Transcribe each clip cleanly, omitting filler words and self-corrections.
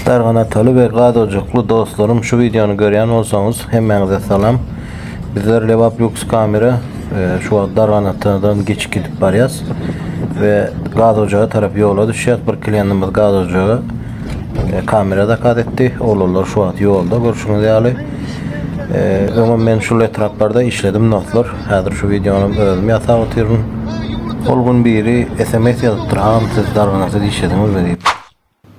Darganataly we gaz ojakly dostlarym şu wideony görýän bolsaňyz hemmäňize salam. Bizler Lebap Lux kamera e, şu wagt Darganatadan geçip gidip barýas we gaz ojaga tarap ýola düşýäs. Bir klientimiz gaz ojaga e, kamera zakaz etdi. Oglanlar şu wagt ýolda görşüňiz ýaly. E, öňem men şul etraplarda işledim dostlar. Häzir şu wideony özüm ýasap otyryn. Ol gün biri SMS ýazypdyr, agam siz Darganatada işlediňizmi diýip.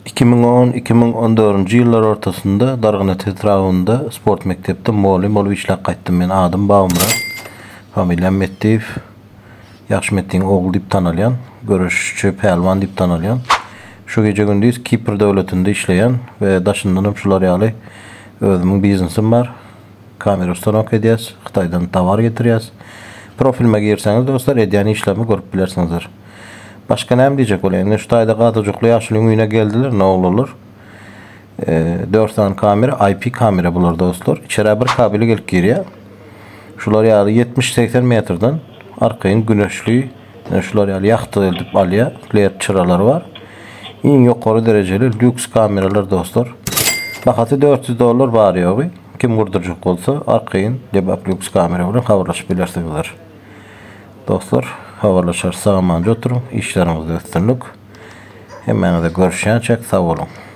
2010, 2014-nji ýyllar ortasynda Darganata etrabynda sport mekdepde mugallym bolup işläp gaýtdym. Men adym Babamyrat, familiýam Metdiýew. Ýagşy Metdiň ogly diýip tanalýan, göreşçi pälwan diýip tanalýan. Şu gije-gündiz Kipr döwletinde işleýän we daşyndanam şular ýaly özümiň biznesim bar. Kamera ustanowka edýäs, Hytaýdan towar getirýäs. Profilime girseňiz dostlar edýän işlerimi görüp bilersiňizler. Başga näme diýjek bolýan? Indi şu taýda gazojukly ýaşulyň öýüne geldiler ine oglanlar. 4 sany kamera, IP kamera bular dostlar. Içerä bir kabeli gelip girýär. Şular ýaly 70-80 metrden arkaýyn güneşli, şular ýaly ýagty edip alýar. LED çyralary bar. Iň ýokary derejeli lýuks kameralar dostlar. Bahasy 400 dollar bar ýogy. Kim gurdurjak bolsa arkaýyn Lebap lýuks kamera bilen habarlaşyp bilersiňizler. Dostlar, habarlaşarys. Sag-amanca oturyň, işleriňizde üstünlik. Hemmäňize görüşýänçäk sag boluň.